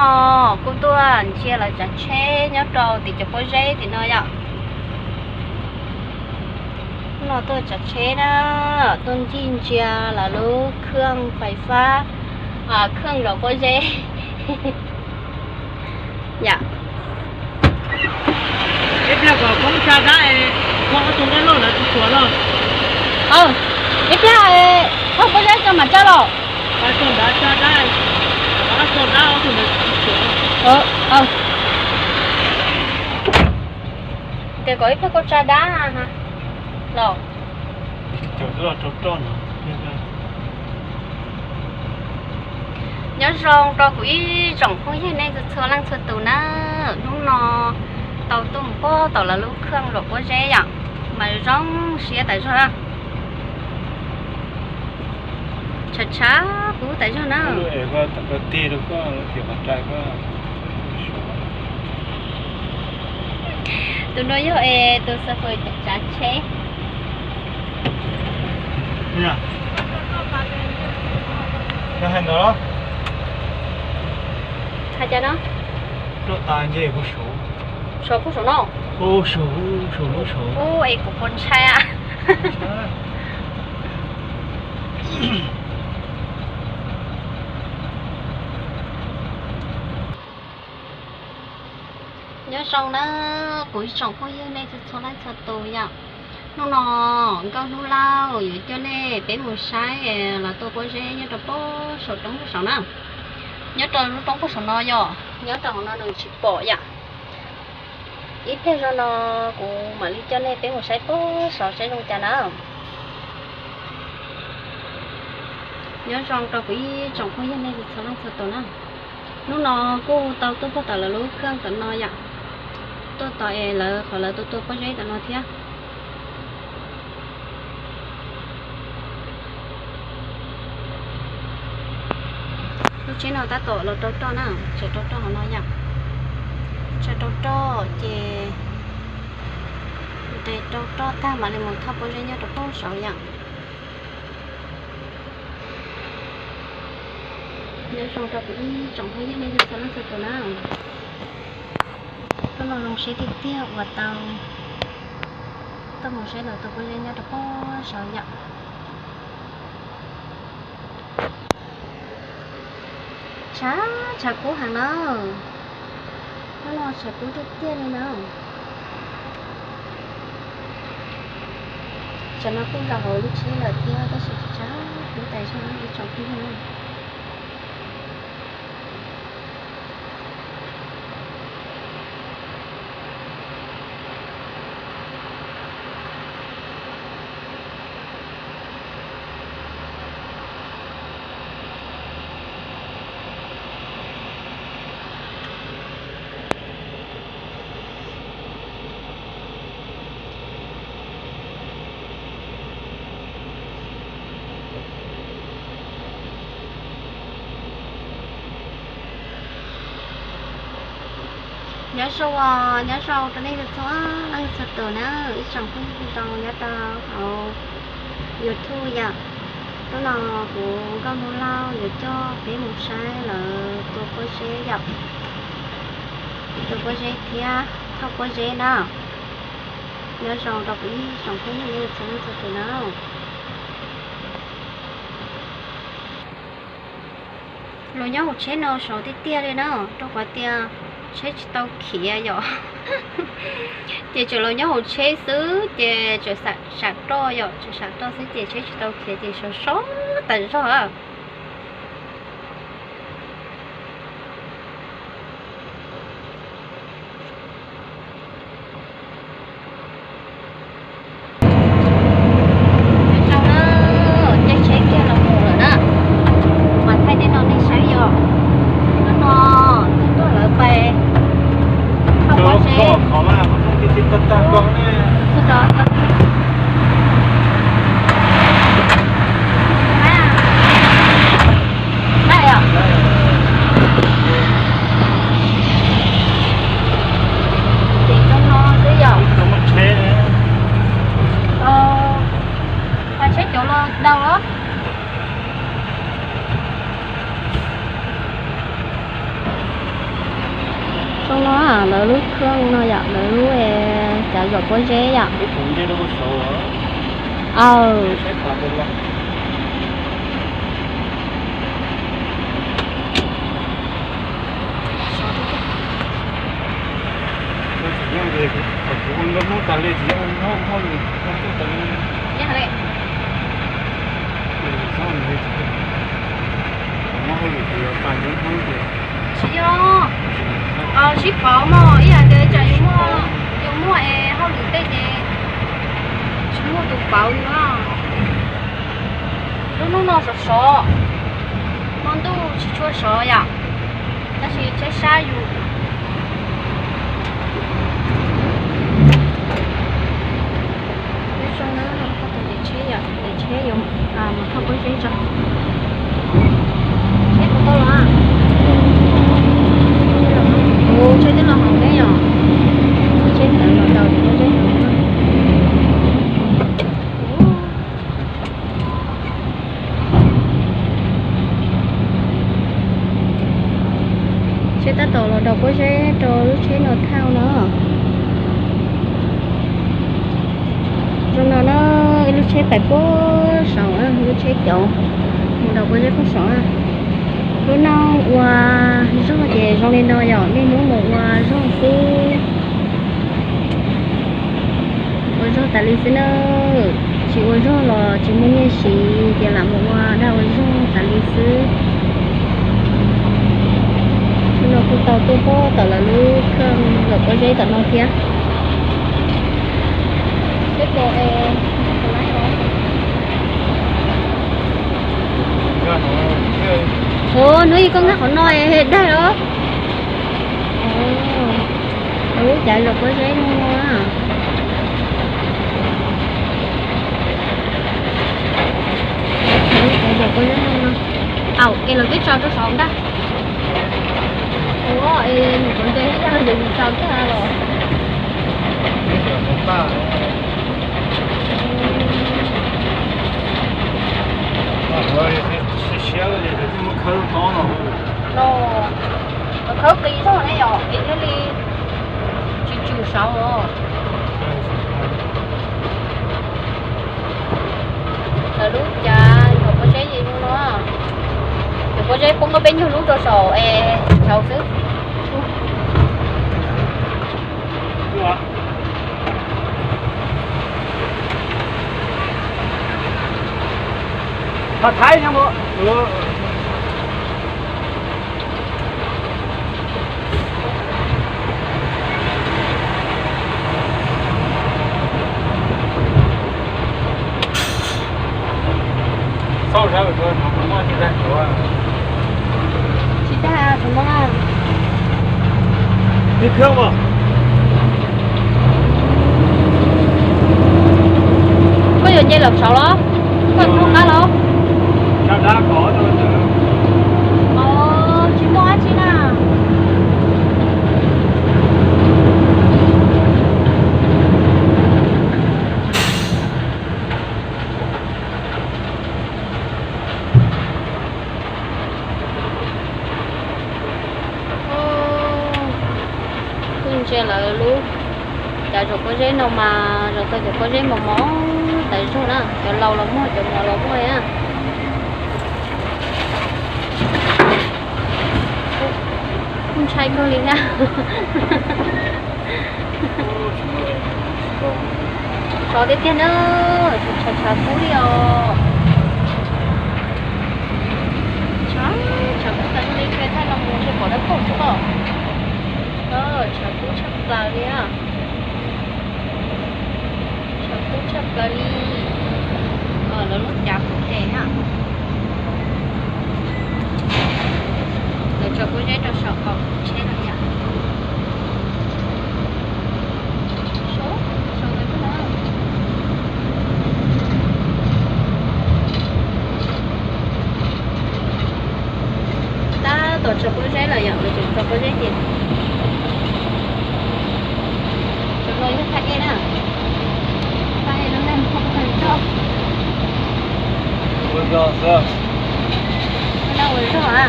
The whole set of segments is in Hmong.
No kuj tuaj ntsia lawv tsav tsheb nyob rau tim cov pob zeb tim no yom. Hnub no tuaj tsav tsheb na, tuaj ncig ntsia lawv lub khaj fais fab, khaj zom pob zeb yom. Ib pliag kom koob tsa dab, koob ob tug dab loj ntawd tsis tshuav los? Ib pliag thauj pob zeb tso mam tsa los. Tag dab, tag dab, tsis tshuav. Ces kom ib pliag koj tsa dab los. Nyob zoo rau kuv ib tsoom phooj ywg nej txhua leej txhua tus na. Hnub no tau tuaj mus puag tom lawv lub khaj zom pob zeb yom, mas zoo siab tas zog. Tshav tshav kub tas zog na. Tus no yog es tus xav fwm tsav tsheb. Hais cas no? Saum puag saum no. Ub, es kuv puas ntshai a? Nyob zoo na, kuv ib tsoom phooj ywg nej txhua leej txhua tus yom. Hnub no Nkauj Hnub Lauj yuav coj nej peb mus saib lawv tua pob zeb nyob rau puag saum roob puag saum na. Nyob rau lub roob puag saum no yom, nyob rau hauv no nws tsis pom yom. Ib pliag zog no kuv mam li coj nej peb mus saib puag saum saib zoo cas na. Nyob zoo rau kuv ib tsoom phooj ywg nej txhua leej txhua tus na. Hnub no kuj tau tuaj puag tom lawv lub khaj tom no yom, tuaj tom es lawv qhov lawv tua tua pob zeb tom no thiab. Lub tsheb no tab tom los rau roj na, tseem rau roj hauv no yom. Tseem rau roj ces nqes rau roj tag mam li mus thauj pob zeb nyob rau puag saud yom. Nyob zoo rau kuv ib tsoom phooj ywg nej txhua leej txhua tus na. Hnub no zoo siab tiag tiag uas tau tuaj mus saib lawv tua pob zeb nyob rau puag saud yom. Tshav, tshav kub heev na. Hnub no tshav kub tiag tiag li na. Tsam no kuj los hauv lub tsheb lawm thiab tab sis tshav kub tas zog ib tsoom phooj ywg. Nyob zoo, nyob zoo rau nej txhua leej txhua tus na, ib tsoom phooj ywg zoo nyob rau hauv YouTube yom. Hnub no kuv Nkauj Hnub Lauj yuav coj peb mus saib lawv tua pob zeb yom, tua pob zeb thiab thauj pob zeb na. Nyob zoo rau kuv ib tsoom phooj ywg nej txhua leej txhua tus na. Los nyob hauv tsheb no sov tiag tiag li na, rau qhov tias tsheb tsis tau khiav yom. Ces tseem los nyob hauv tsheb xwb ces tseem sam roj yom, tseem sam roj xwb ces tsheb tsis tau khiav ces sov sov tas zog. Nyob zoo na, caij tsheb kiag los mus lawm na, mas thaij tej no nej saib yom. Hnub no tuaj tuaj lawv pais thauj pob zeb. Lawv lub khw no yom, lawv lub cav zom pob zeb yom. Aw. Tsis yog, sib pauv mog, ib yam tias tsam yus muaj, yus muaj es hauj lwm tej ces tsis muaj tus pauv yus na. Lub hnub no sov sov, hmo ntuj tsis tshua sov yom, tab sis tshaib sab yus. Peb zoo na, koj tus niam tsheb yom, niam tsheb yuav mus thauj pob zeb tso. Tsheb puas tau los? Tus tsheb twb los hauv teb yom, tsheb tawm los daus pob zeb. Tsheb tab tom los daus pob zeb rau lub tsheb no thauj no. Zoo no na, ib lub tsheb pais puag saud, lub tsheb cauv mus daus pob zeb puag saud. Lub no ua zog ces zoo li no yom, niaj hnub mus ua zog xwb. Ua zog tas li xwb na, tsis ua zog los tsis muaj nyiaj siv ces lam mus ua dab ua zog tas li xwb. Hnub no kuj tau tuaj puag tom lawv lub khw zom pob zeb tom no thiab. Seb puas es, hnub ib koj nkag qhov no es daig los. Lawv lub cav zom pob zeb no. Lawv lub cav zom pob zeb no. Au, es lawv twb tso rau saum ntag. Ua, es nyuam qhuav nce ib yam li yus tso kiag los. Siab siab li, twb muab khawb tob no. Los khawb qis zog ne yom, es thiaj li tsis tswm saud os. Lawv lub cav zom pob zeb ces zoo no. Zom pob zeb poob ob peb nyuag lub rau saum es saud xwb. Tsis tag tus no na. Koj yuav nce los saud los? Koj thooj qab los? Tsis muaj dab tsi na. Kuj ntsia lawv lub cav zom pob zeb no mas zom tau cov pob zeb mos mos tas zog na, cov laus los muaj, cov mos los muaj na. Kuj ntshai kawg li thiab. Sov tiag tiag na, tshav tshav kub li os. Tshav, tshav kub tas zog li, thaij no mus ntshe pom dawb paug xwb os. Tshav kub tshaj plaws li. Tshav kub tshaj plaws li. Lawv lub cav kuj ces na. Lawv tso pob zeb rau saum qaum tsheb lawm yom. Tab tom tso pob zeb lawm yom, lawv tseem tso pob zeb ces. Cov no yog phaj ej na. Phaj ej no nej mus ua zog xwb. Ua zog a,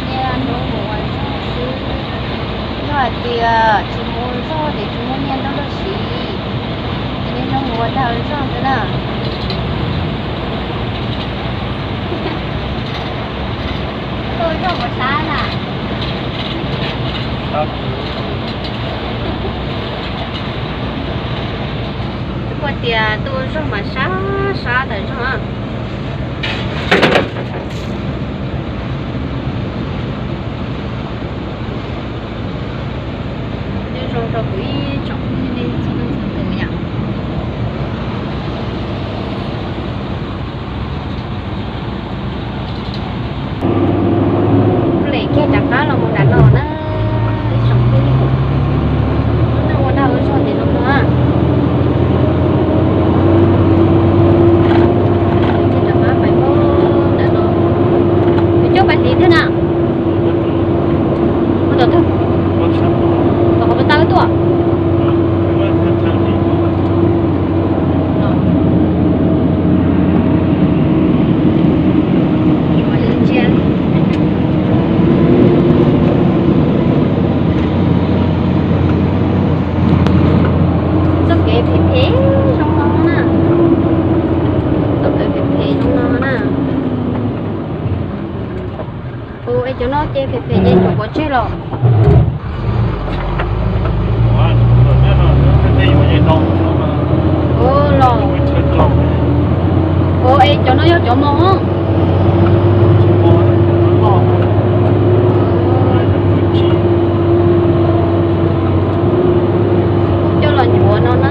nyiaj hnub mus ua zog xwb. Zog Hais tias tsis mus ua zog ces tsis muaj nyiaj nrog luag siv, ces nej zoo mus ua dag ua zog xwb na. Tuaj ua zog mas sab na. Kuj tias tuaj ua zog mas sab sab tas zog. Nyob zoo rau kuv ib tsoom phooj ywg txhua leej txhua tus yom. Lem kiag rov qab los mus nram no na, ib tsoom phooj ywg. Ua dag ua zog ces zoo no. Kiag rov qab pais nram no. Yuav coj pais hliv twg na? Ua tom twg? Tom qhov pas tau wb tuaj. Txoj kev phem phem zoo no na. Txoj kev phem phem zoo no na. Ua es cov no ces phem phem ces tsum pov tseg los. Ua los. Ua es cov no yog cov mos. Coj los nchuav no na.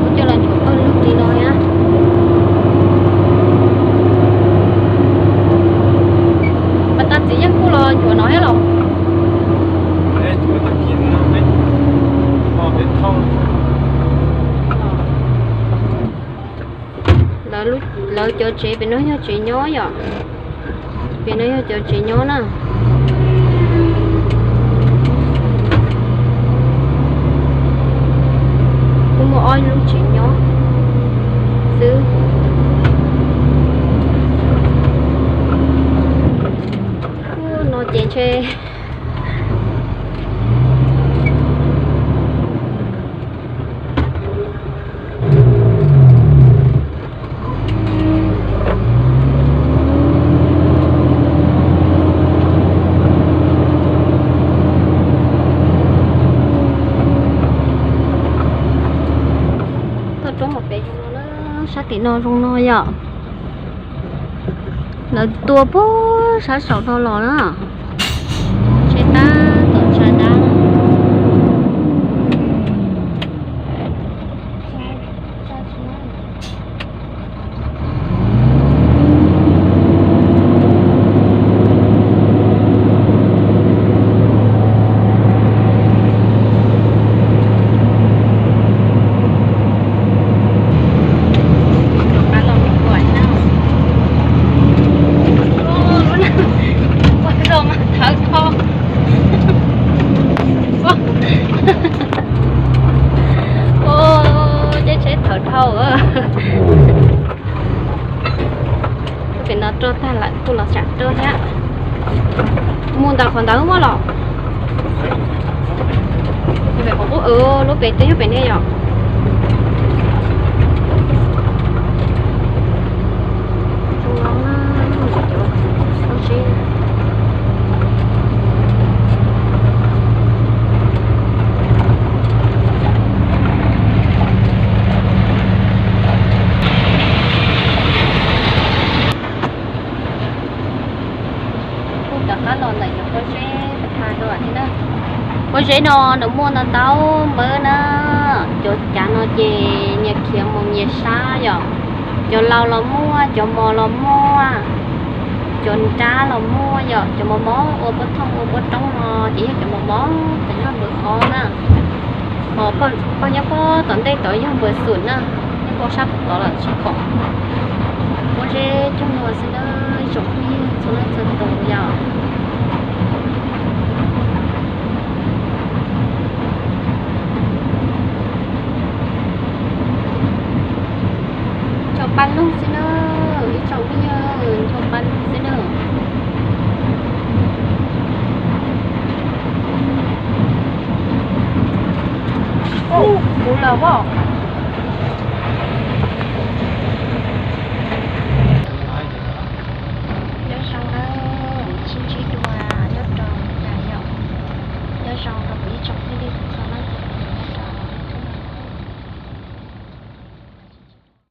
Kuv coj los nchuav pawg lug li no thiab. Mas tas txiv yeej kuj los nchuav no thiab los? Lawv cov tsev pem no yog tsev nyob yom? Pem no yog cov tsev nyob na. Kuj muaj ob lub tsev nyob xwb. No ces ntshe Toj roob hauv pes zoo no na, sab tim no zoo no yom. Lawv tua puag sab saum no los na. Tsheb tab tom tsa dab. Rov qab los me kuam na. Ua zoo mas thawv dhau. Ua, ces tsheb thawv dhau. Pem no roj tag lawm kuj los tsam roj thiab. Mus ntawm qhov ntawd muaj los? Lub pem twg yog pem ne yom? Kuj rov qab los ntawm cov pob zeb pha dua thiab na. Pob zeb no nws muaj ntau ntau npawb na. Cov cav no ces nyias khiav mus nyias sab yom. Cov laus los muaj, cov mos los muaj, cov nrab los muaj yom. Cov mos mos ua pob thooj ua pob roob no ces yog cov mos mos, cov yog npawb ob na. Ho pog nyob pob tom ntej tod yog npawb xum na, nyob pob sab tod lawm tsis pom. Pob zeb cog lua xwb na, ib tsoom phooj ywg txhua leej txhua tus yom. Ncho pa lug xwb na, ib tsoom phooj ywg, ncho pa lug xwb na. Tau pom.